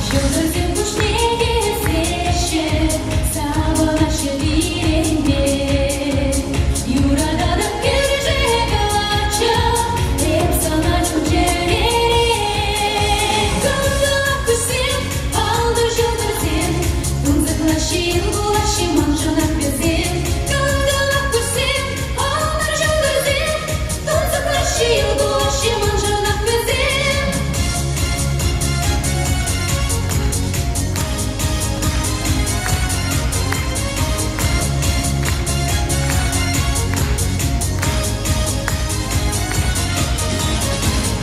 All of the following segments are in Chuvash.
Ҫӑлтӑрсем куҫне хӗсеҫҫӗ, савӑнаҫҫӗ пирӗнпе. Юрататӑп кӳршӗ каччӑ, эп сана чун-чӗререн. Кӑн-кӑвак куҫсем, паллӑ ҫӑлтӑрсем, тунсӑхлаҫҫӗ, ир пулаҫҫӗ маншӑнах вӗсем. Кӑн-кӑвак куҫсем, паллӑ ҫӑлтӑрсем, тунсӑхлаҫҫӗ, ир пулаҫҫӗ маншӑнах вӗсем.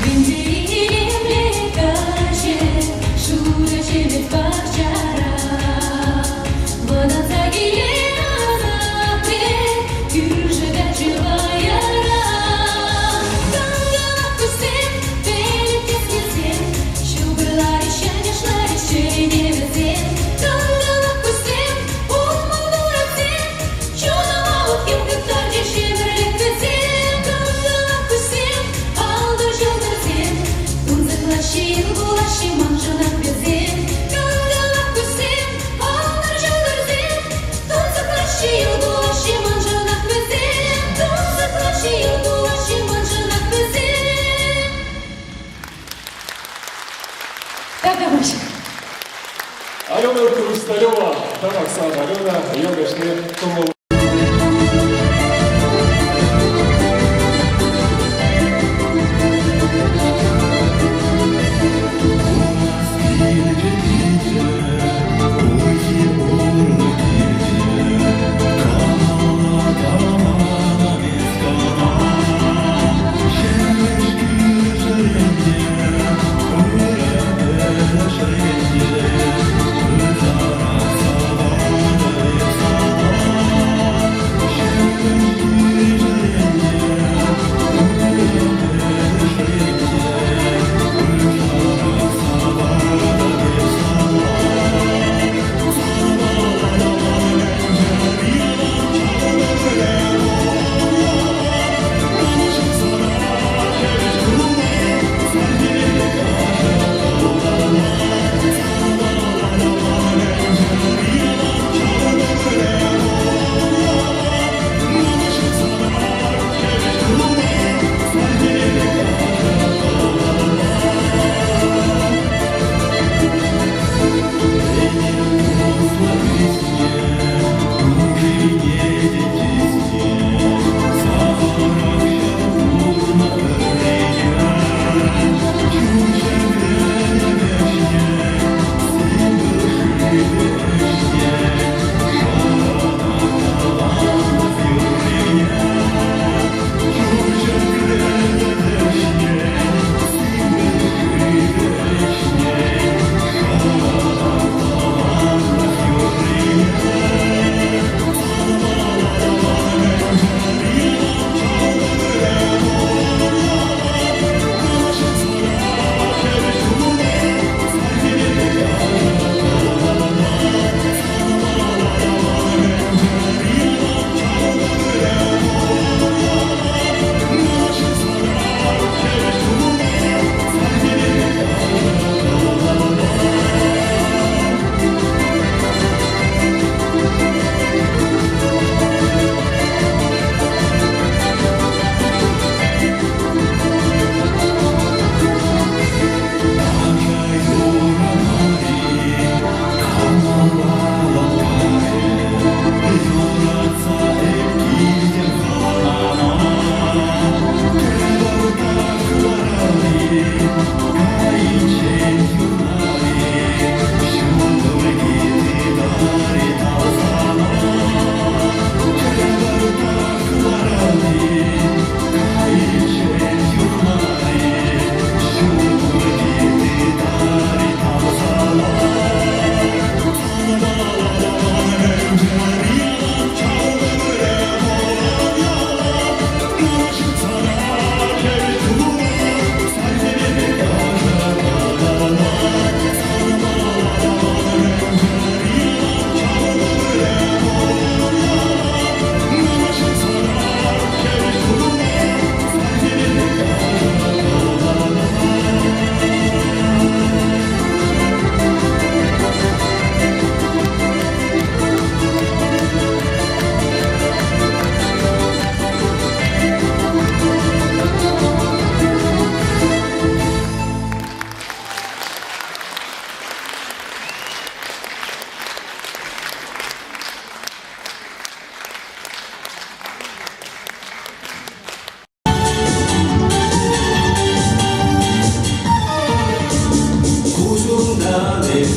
Тӗнчери илемлӗ каҫӗ шурӑ ҫӗлӗк пахчара. Вӑтанса киле асапрӗ кӳршӗ каччӑ ваяра. Кӑн-кӑвак куҫсем, пӗлӗт тӗслисем, ҫупӑрларӗҫ, ачашларӗҫ чӗрене вӗсем. Кӑн-кӑвак куҫсем, улма туратсем, чунӑма вут-хӗм хыптарчӗҫ ӗмӗрлӗх вӗсем. Кӑн-кӑвак куҫсем, алтӑр ҫӑлтӑрсем, тунсӑхлаҫҫӗ, ир пулаҫҫӗ маншӑнах вӗсем. Кӑн-кӑвак куҫсем, алтӑр ҫӑлтӑрсем, тунсӑхлаҫҫӗ, ир пулаҫҫӗ маншӑнах вӗсем. Тунсӑхлаҫҫӗ, ир пулаҫҫӗ маншӑнах вӗсем. Тавтапуҫ. Алена Хрусталева, тавах сана, Алена, йӑлкӑшне кӑмӑл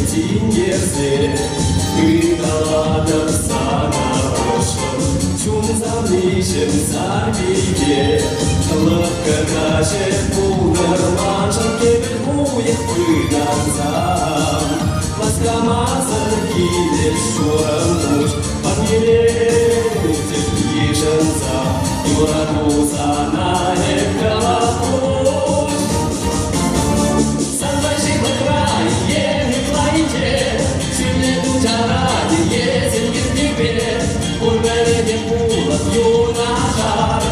тинкерсе Ыталатӑп сана ӑшшӑн, чун савниҫӗм сар пике. Лӑпкӑ каҫӗ пултӑр маншӑн тепӗр уйӑх пытансан. Васкамасӑр килет шурӑмпуҫ, парнелетӗп йышӑнса. Юрату сана эп калапуҫ. Санпа ҫывӑхра е ытлайӗнче, ҫӳллӗ тучара е сенкер пурпӗр те пулӑп юнашар.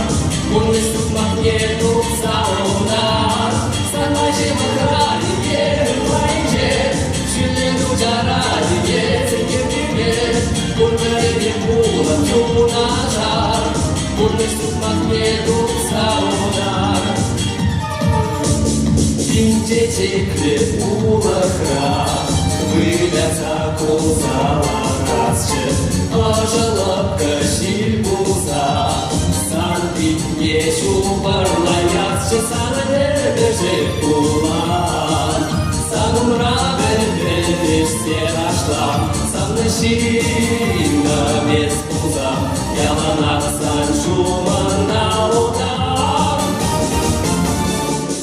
Пурнӑҫ сукмакне тупса утар. Санпа ҫывӑхра е ытлайӗнче, ҫӳллӗ тучара е сенкер пурпӗр те пулӑп юнашар. Пурнӑҫ сукмакне тупса утар. Чечеклӗ улӑхра выляса кулса ларасчӗ, ӑшӑ лӑпкӑ ҫил пулса сан питне ҫупӑрлаясчӗ, санӑн ӗпӗшӗ пулан. Сан умра вӗлтӗшсе ташлам, савнӑ ҫыннӑм эс пулсан, яланах сан ҫумӑнта утам.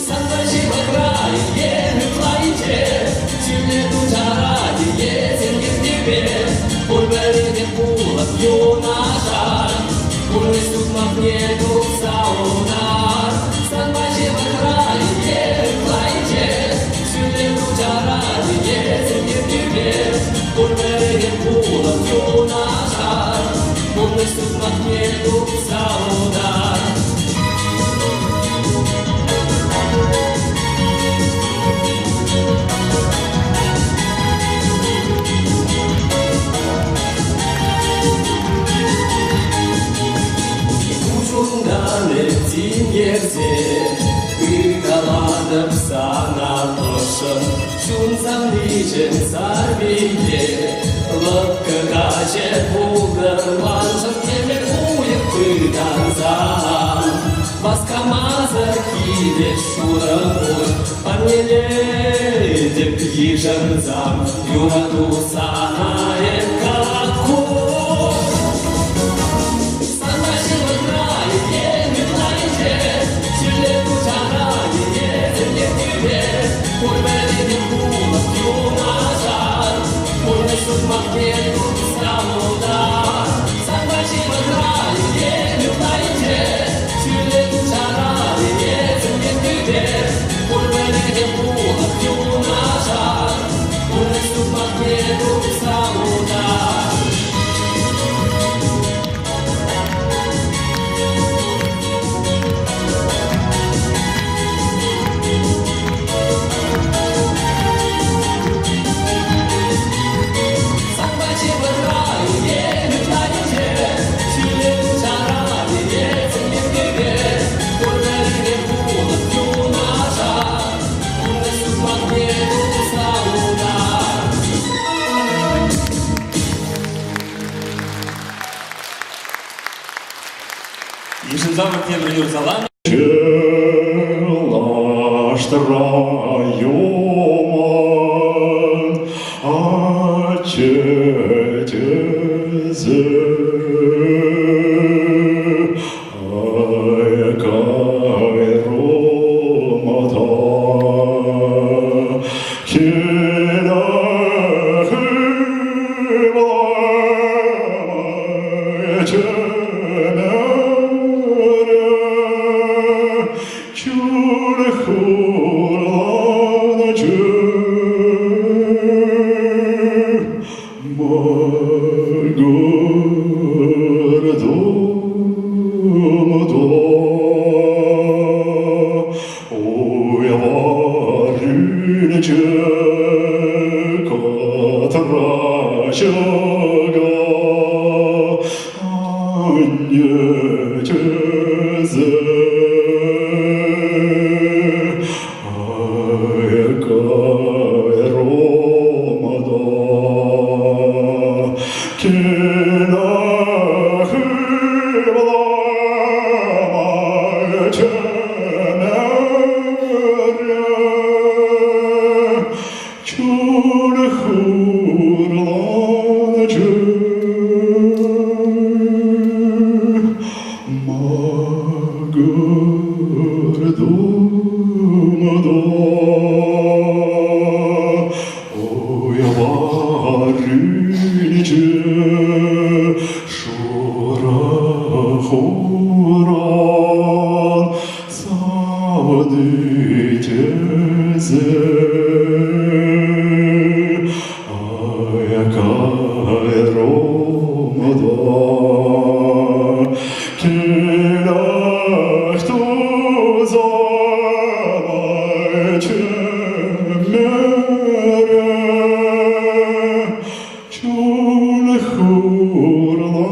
Санпа ҫывӑхра е ытлайӗнче, ҫӳллӗ тучара е сенкер пурпӗрех пулӑп юнашар. Пурнӑҫ сукмакне тупса утар. Санпа ҫывӑхра е ытлайӗнче, ҫӳллӗ тучара е сенкер пурпӗрех пулӑп юнашар. Пурнӑҫ сукмакне тупса утар. Куҫунтан эп тинкерсе ыталатӑп сана ӑшшӑн, чун савниҫӗм сар пике. Лӑпкӑ каҫӗ пултӑр маншӑн темле уйӑх пытансан. Васкамасӑр килет шурӑмпуҫ, парнелетӗп йышӑнсан. Юрату сана эп калакуҫ. Сана ҫывӑхра е ытлайӗнче, ҫӳллӗ тучара е сенкер пурпӗрех пулӑп юнашар. Пурнӑҫ сукмакне тупса утар. Санпа ҫывӑхра е ытлайӗнче, ҫӳллӗ тучара е сенкер пурпӗрех пулӑп юнашар. Пурнӑҫ сукмакне тупса утар. Санпа ҫывӑхра е ытлайӗнче, ҫӳллӗ тучара е сенкер пурпӗрех пулӑп юнашар. Пурнӑҫ сукмакне тупса утар. Йышӑнсамӑр тепӗр юр салам. Чылаштыра юман ачетезі айкайрумата хурланчӗ. Макӑртӑм та уй варринче шурӑ хуран савни тесе Ай, кайрӑм та килех туса чӗмере чун хурланчӗ.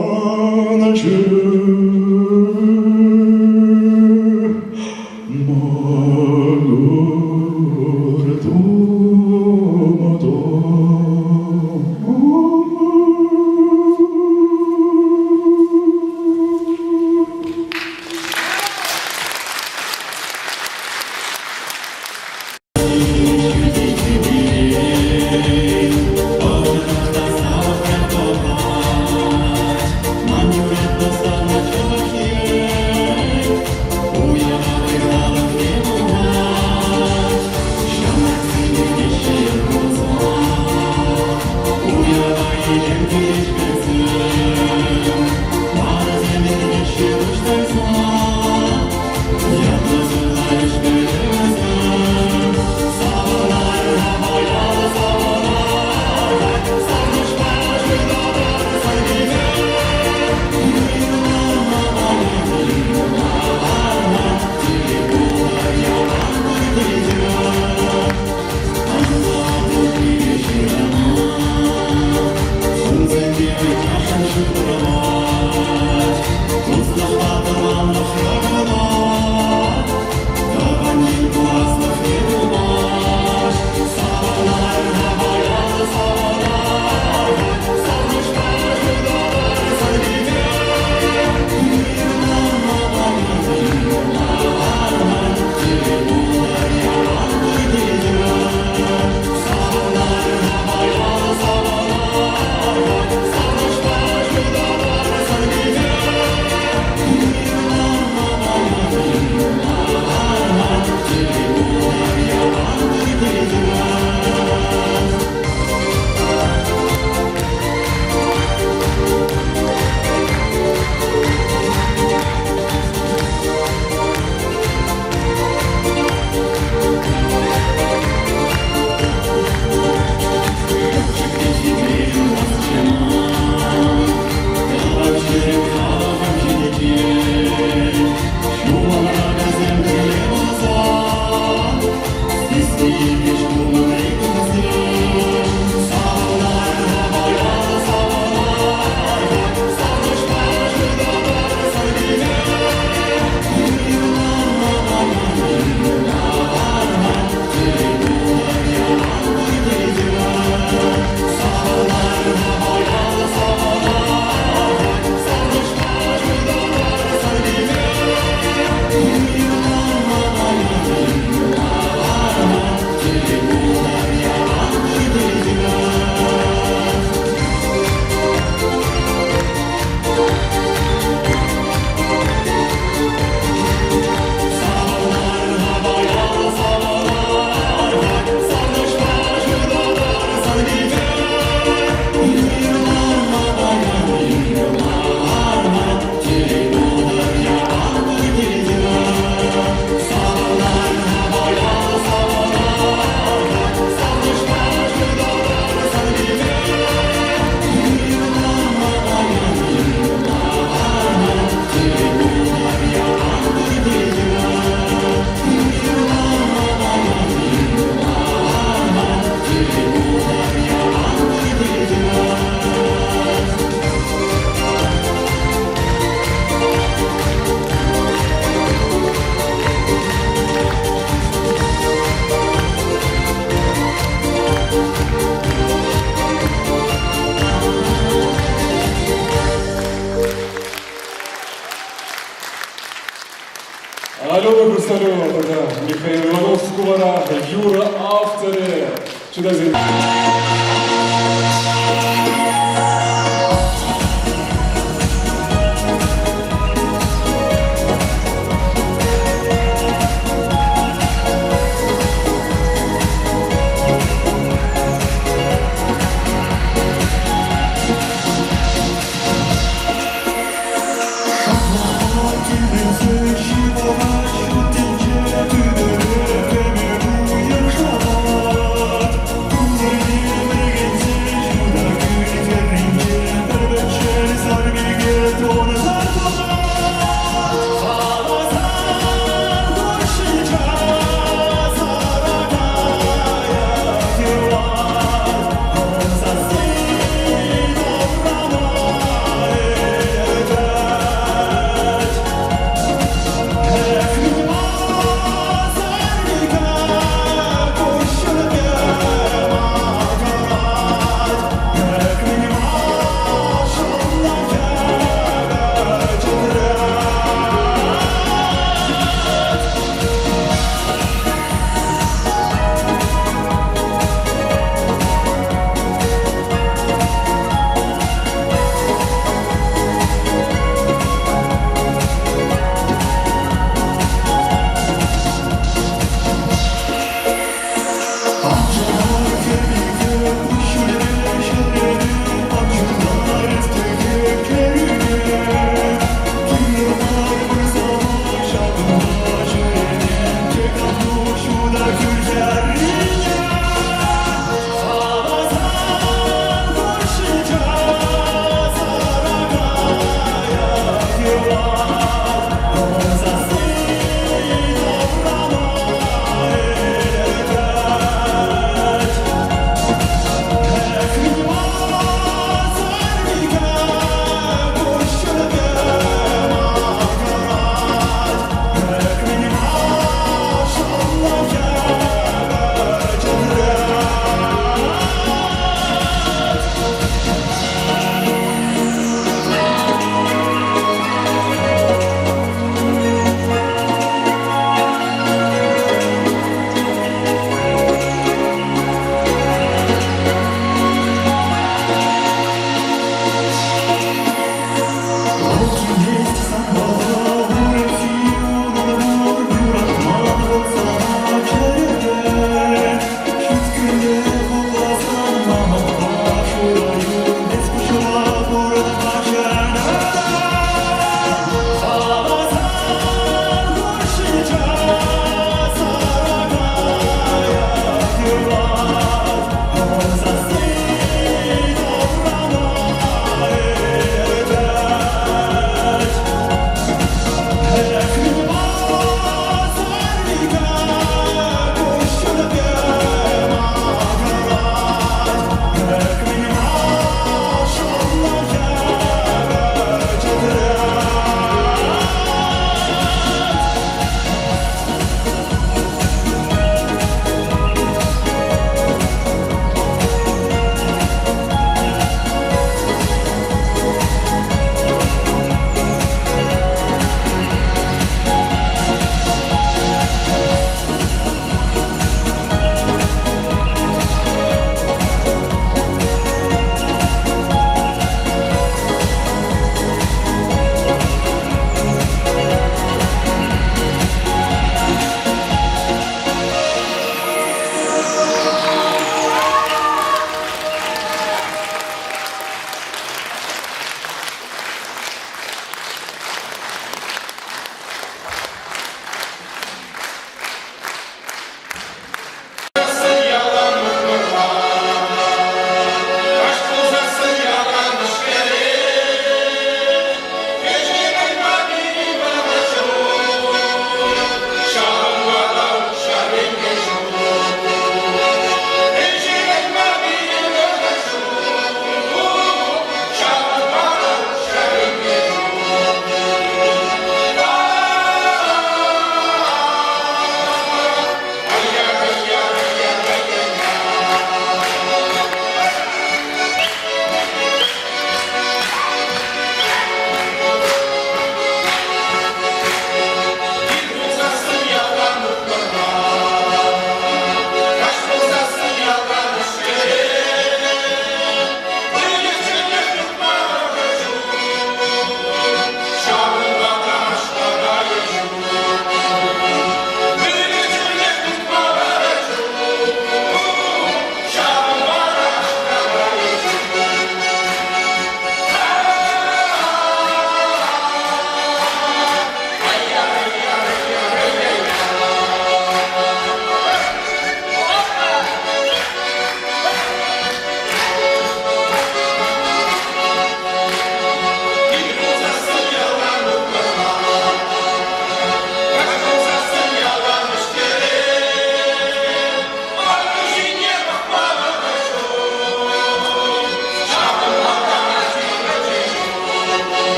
Алена Хрусталева тата Михаил Иванов вара юрӑ авторӗ. Чутайсен.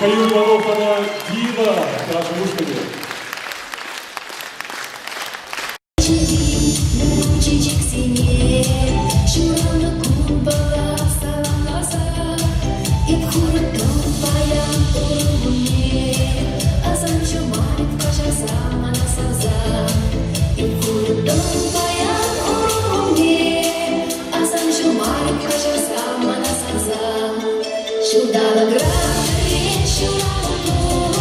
Михаил Иванов тата Дива ташӑ ушкӑнӗ. Чечексене ҫуралнӑ кунпала саламласа эп хурӑттӑм паян урӑмне. Асамҫӑ мар каҫарса мана савса. Эп хурӑттӑм паян урӑмне. Асамҫӑ мар каҫарса мана савса. Ҫулталӑкра пӗрре ҫуралнӑ кун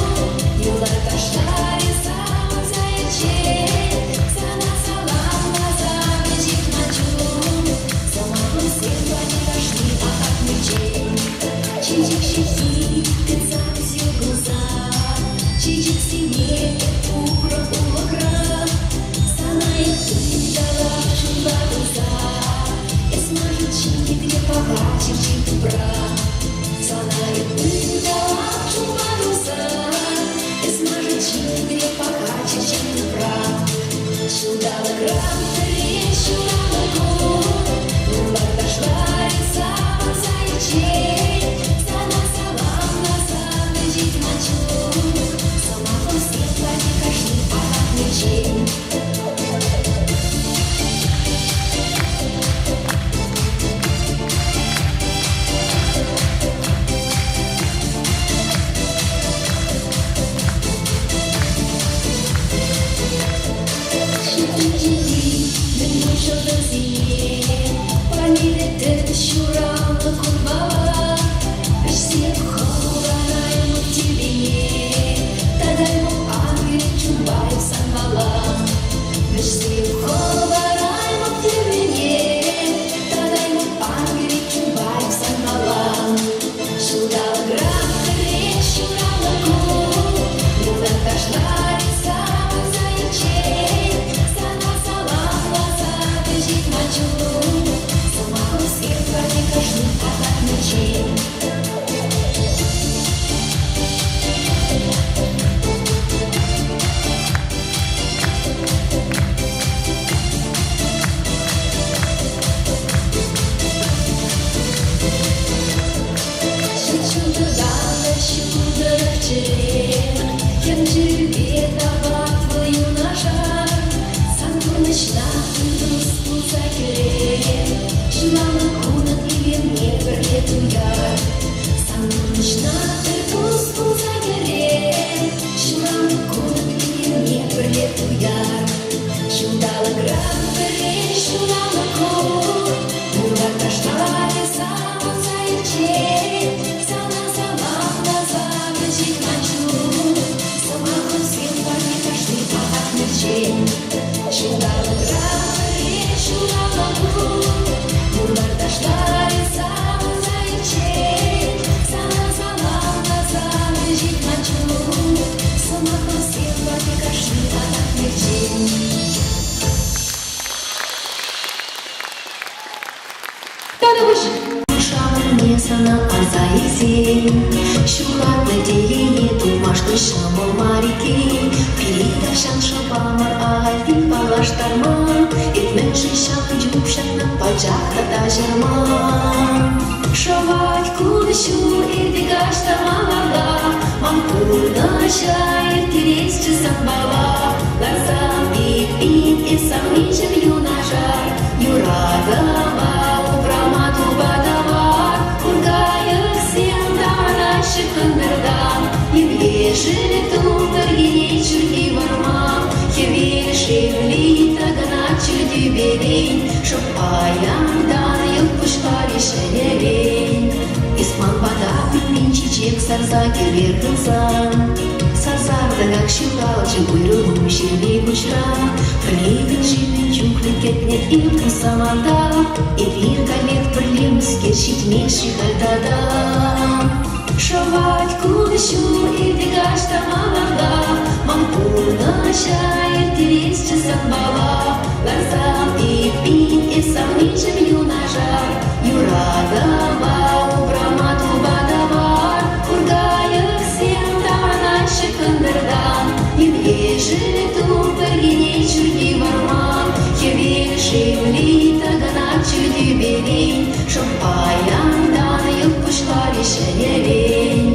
юлать ташларӗ савӑнса Сана саламласа вӗҫет ман чун. Сӑмахӑмсем пани кашни ахах-мерчен. Чечек ҫыххи тытса юхӑнса, чечексене пухрӑм улӑхра. Сана эп ыталап чунпа туйса, эс маншӑн ҫитре паха черчен тупра. Сана эп ыталап чунпа туйса, эс маншӑн ҫитре паха черчен тупра. Ҫулталӑкра пӗрре ҫуралнӑ кун, юрлар ташларӗ савӑнса ирччен. Сана саламласа вӗҫет ман чун, сӑмахӑмсем пани кашни ахах-мерчен. Ҫут тӗнчери мӗнпур ҫӑлтӑрсене парнелетӗн ҫуралнӑ кунпала. Вӗҫсе хӑвараймӑп тӳпене, татаймӑп ангел чунпа эп санпала. Вӗҫсе хӑвараймӑп тӳпене, татаймӑп ангел чунпа эп санпала. Ҫулталӑкра пӗрре ҫуралнӑ кун, юрлать ташлать савӑнса ирччен. Сана саламласа вӗҫет ман чун, сӑмахӑмсем парне кашни ахах-мерчен. Ҫут ҫутӑран та ҫутӑрах чӗрем, хӗм-чӗрӳпе тапать вӑл юнашар. Сан пурнӑҫна тус пулса кӗрем, ҫуралнӑ кунӑн илемне пӗрле туяр. Сан пурнӑҫна тус пулса кӗрем, ҫуралнӑ кунӑн илемне пӗрле туяр. Ҫулталӑкра пӗрре ҫуралнӑ кун, юрлать ташларӗ савӑнса ирччен. Сана саламласа вӗҫет ман чун, сӑмахӑмсем парне кашни ахах-мерчен. Ҫулталӑкра пӗрре ҫуралнӑ кун, юрлать ташларӗ савӑнса ирччен. Сана саламласа вӗҫет ман чун, сӑмахӑмсем парне кашни ахах-мерчен. Тадевуш! Шамне сана аса илсен, ҫухатнӑ телее тумашкӑн ҫӑмӑл мар иккен. Пире тахҫан шӑпамӑр ахальтен паллаштарман, эп мӗншӗн ҫавӑн чух ҫакна пачах та тавҫӑрман. Шӑвать куҫҫуль иртен-каҫ та малалла, ман пурнӑҫа ирттересчӗ санпала. Ларсан пит-пит эс савнишӗн юнашар, юратӑва упрама тупа тавар. Куркайӑксем тараҫҫӗ кӑнтӑртан, ем-ешӗл тултӑр енет ҫурхи вӑрман. Хӗвел шевли такӑнать ҫӳл тӳперен, шӑп паянтан йӑлт пуҫларӗ ҫӗнӗрен. Эс ман пата пӗтмен чечек сарса кӗпер тӑсан, сасартӑках ҫухалчӗ уйрӑлу ҫырми куҫра. Пӗлетӗн-ши мӗн чухлӗ кӗтнӗ эп саманта, эпир каллех пӗрле мӗскер ҫитмест-ши халь тата? Шӑвать куҫҫуль иртен-каҫ та малалла, ман пурнӑҫа ирттересчӗ санпала. Ларсан эппин эс савнишӗн юнашар, юратӑва упрама тупа тавар. Куркайӑксем таврӑнаҫҫӗ кӑнтӑртан, ем-ешӗл тум пӗркенет ҫурхи вӑрман. Хӗвел шевли тӑкӑнать ҫӳл тӳперен, шӑп паянтан йӑлт пуҫларӗ ҫӗнӗрен.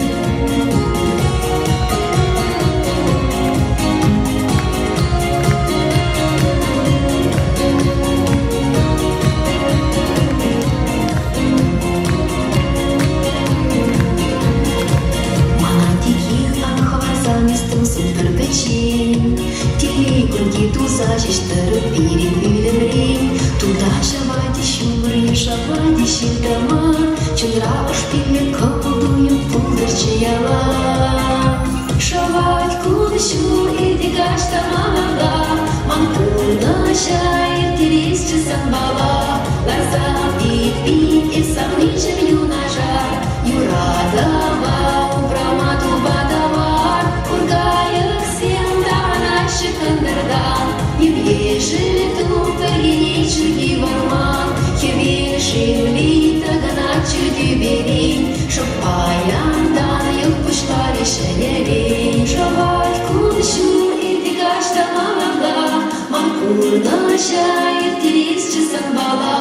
туса ҫеҫ тӑрӑп пирӗн ӳлӗмрен. Тута ҫавать ҫумӑр, шавать ҫил-тӑман, Чунра ӑш пиллӗ кӑмӑл-туйӑм пултӑрччӗ ялан. Шӑвать кун-ҫул иртӗ-каҫ та малалла, Ман пурнӑҫа ирттересчӗ санпала. Ларсан эппин эс савнишӗн юнашар, Юратӑва упрама тупа тӑвар. Куркайӑксем таврӑнаҫҫӗ кӑнтӑртан, Ем-ешӗл ту пӗркенет ҫурхи вӑрман. Хӗвел шевли тӑкӑнать ҫӳл тӳперен, Шӑп паянтан йӑлт пуҫларӗ ҫӗнӗрен. Шӑвать кун-ҫул иртӗ-каҫ та малалла, Ман пурнӑҫа ирттересчӗ санпала.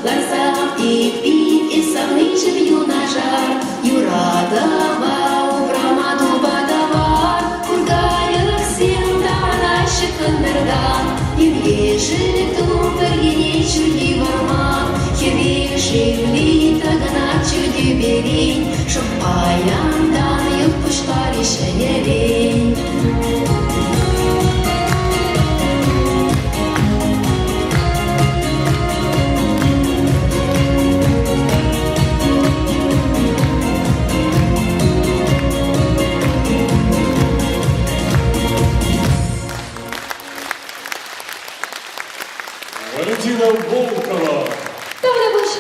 Ларсан эппин эс савнишӗн юнашар, Юратӑва упрама тупа тӑвар. Куркайӑксем таврӑнаҫҫӗ кӑнтӑртан, Ем-ешӗл ту пӗркенет ҫурхи вӑрман. Хӗвел шевли тӑкӑнать ҫӳл тӳперен, Шӑп паянтан йӑлт пуҫларӗ ҫӗнӗрен. Валентина Волкова. Таврапуҫ.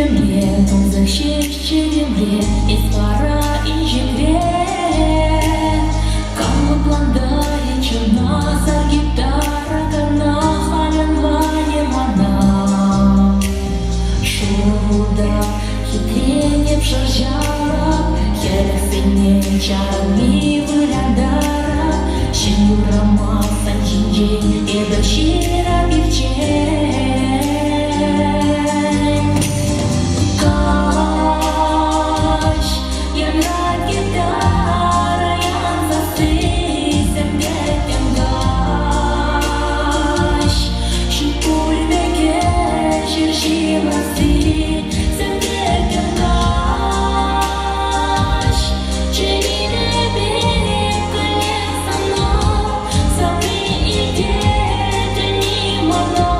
Пӳлӗмре тунсӑх ҫеҫ чӗремре, эс вара инҫетре. Кам лӑплантарӗ чуна, сар гитара кӑна халь ӑнланӗ мана. Шурӑ хитренӗп шӑрҫалап, хӗрӗхсене чарӑнми вылянтарап, ҫӗн юрӑма сан ҫинчен эпӗ ҫырап ирччен. Каҫ янрать гитара, ян сассисем тӗттӗм каҫ. Ҫут пуль пекех ҫывӑрасси, сӗм тӗттӗм каҫ. Чӗнетӗп эп каллех сана, савни илтетӗн-и мана?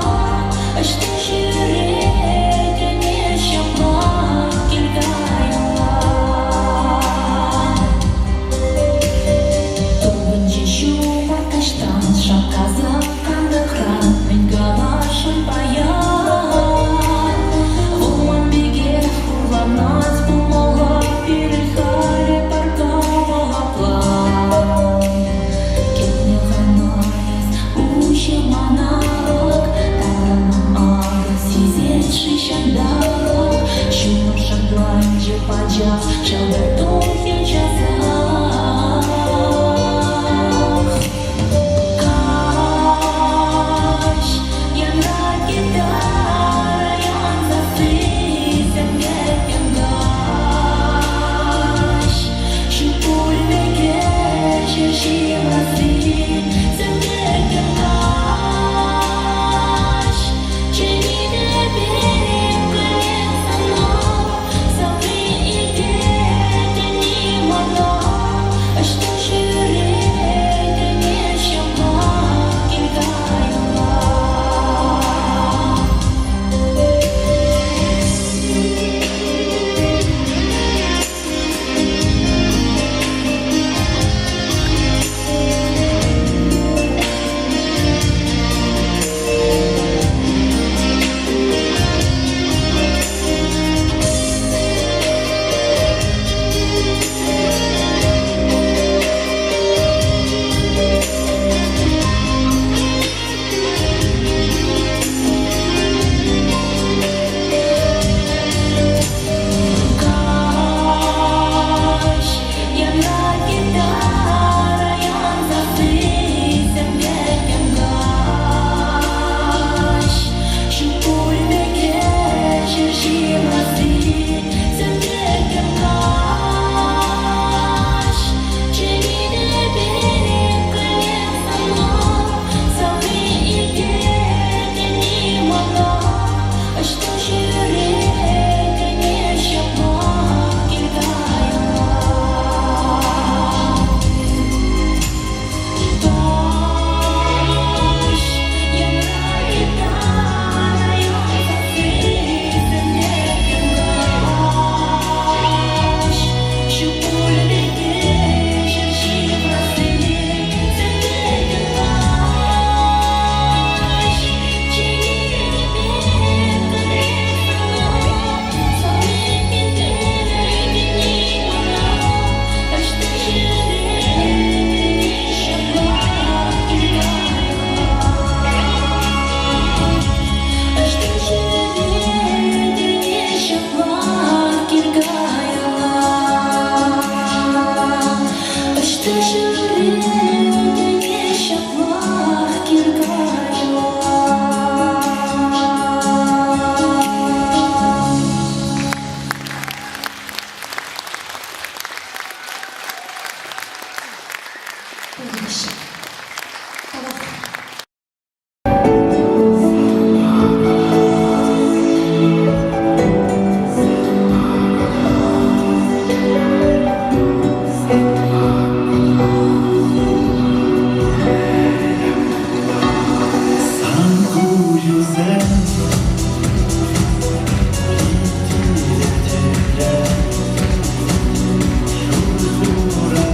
Ӑҫта ҫӳретӗн эс ҫапла кил каялла? Тупӑнчӗ ҫумӑр таҫтан, шаккаса кантӑкран. Мӗн каласшӑн паян? Вӑл ман пекех хурланать пулмалла, пирӗн халӗ паркамал апла. Кӗтнӗ хӑна эс, уҫӑ ман алӑк, таврана акӑ сисет-ши ҫанталӑк? Ҫумӑр шӑпланчӗ пачах, ҫӑлтӑр тухӗ часах. Каҫ янрать гитара, ян сассисем тӗттӗм каҫ. Ҫут пуль пекех ҫывӑрасси, сӗм тӗттӗм каҫ. Чӗнетӗп эп каллех сана, савни илтетӗн-и мана? Ӑҫта ҫӳретӗн эс ҫапла кил каялла? Каҫ янрать гитара, ян сассисем тӗттӗм каҫ. Ҫут пуль пекех ҫывӑрасси, сӗм тӗттӗм каҫ. Чӗнетӗп эп каллех сана, савни илтетӗн-и мана? Ӑҫта ҫӳретӗн эс ҫапла кил каялла? Каҫ янрать гитара, ян сассисем тӗттӗм каҫ. Ҫут пуль пекех ҫывӑрасси, сӗм тӗттӗм каҫ. Чӗнетӗп эп каллех сана, савни илтетӗн-и мана? Ӑҫта ҫӳретӗн эс ҫапла кил каялла? Ӑҫта ҫӳретӗн эс ҫапла кил каялла? Ӑҫта ҫӳретӗн эс ҫапла кил каялла? Пурнӑҫ. Тавах. Сан куҫусем тӗле шур-хура.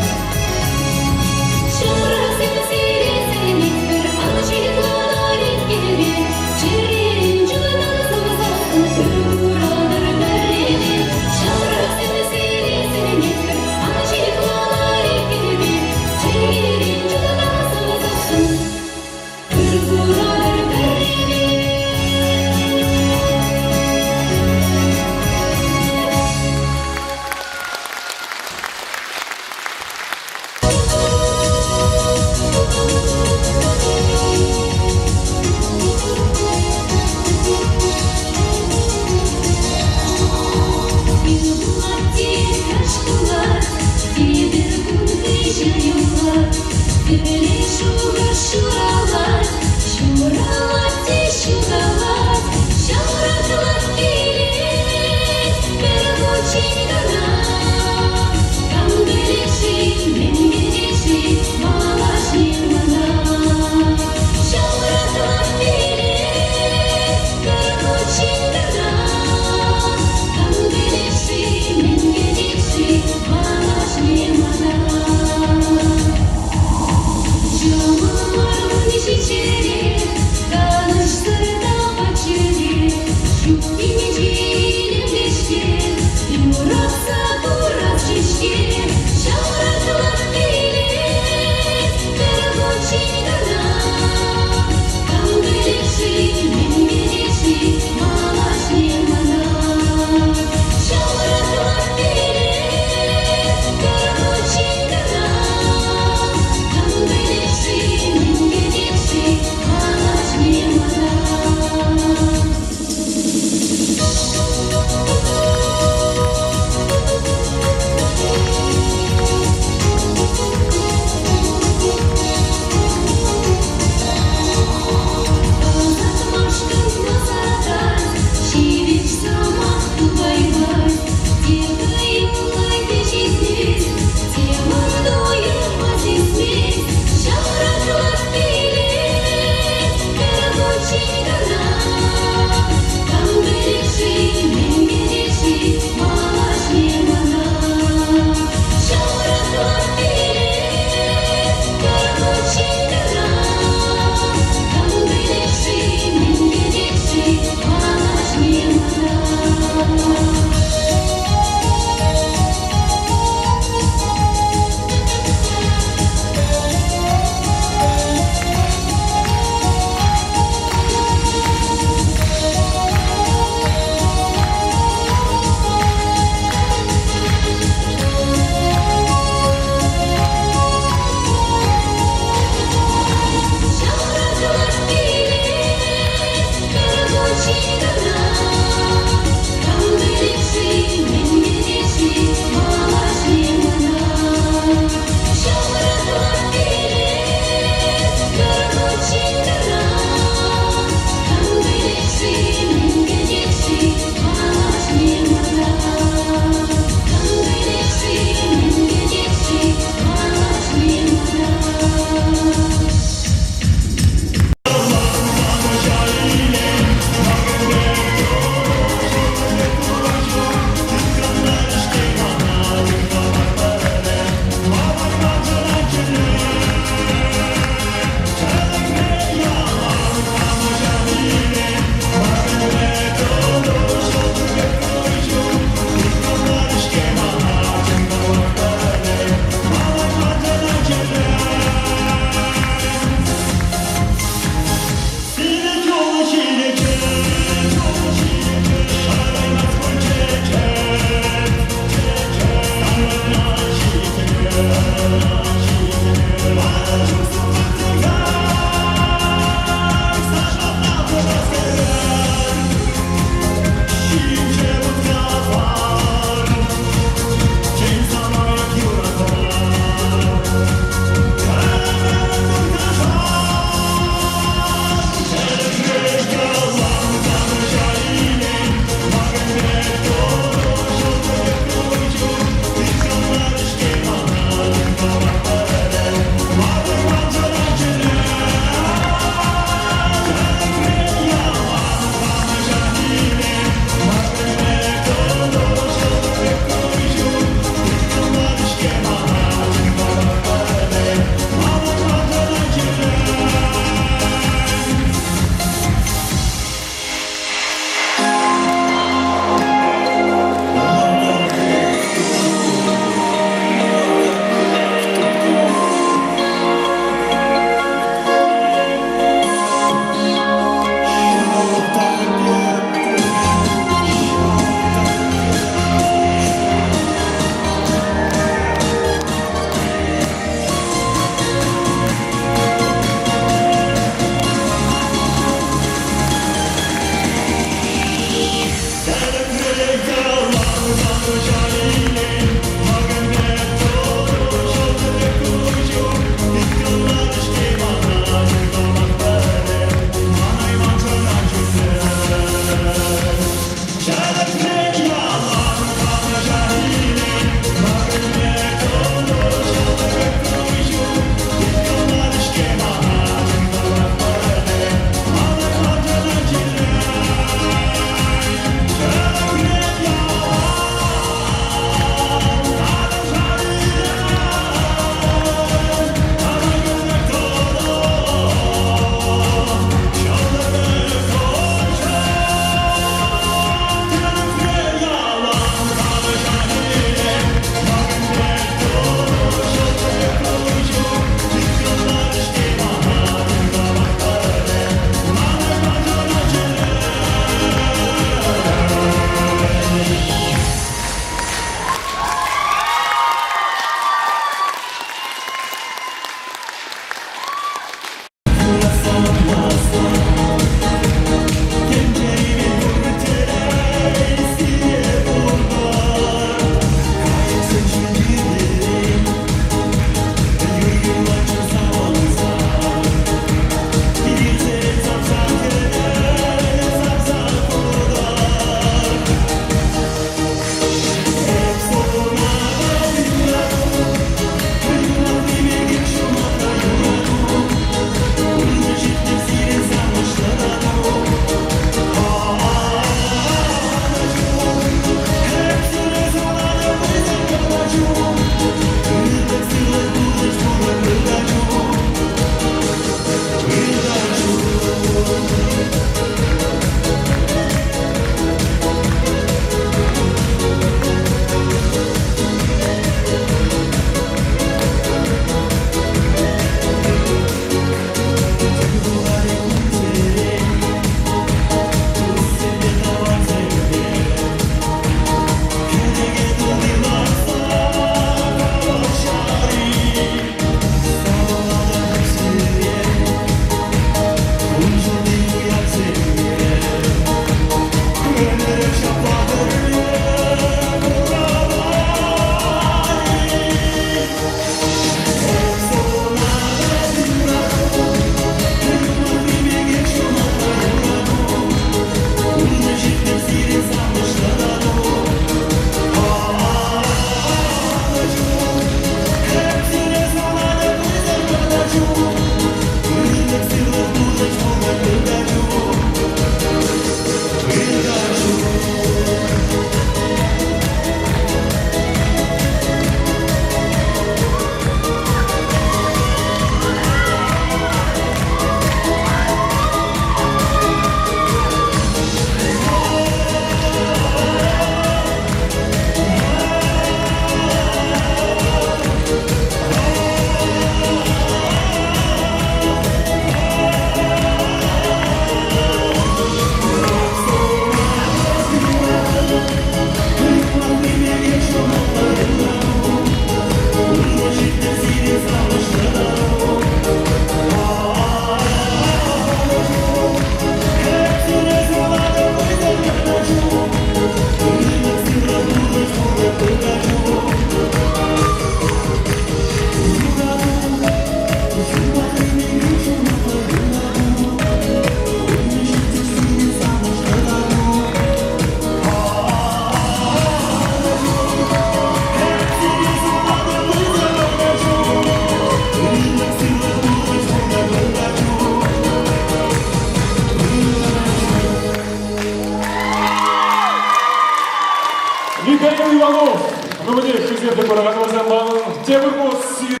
Михаил Иванов! Ну, мӗнех, хисеплӗ кураканӑмӑрсем, манӑн тепӗр хут сире.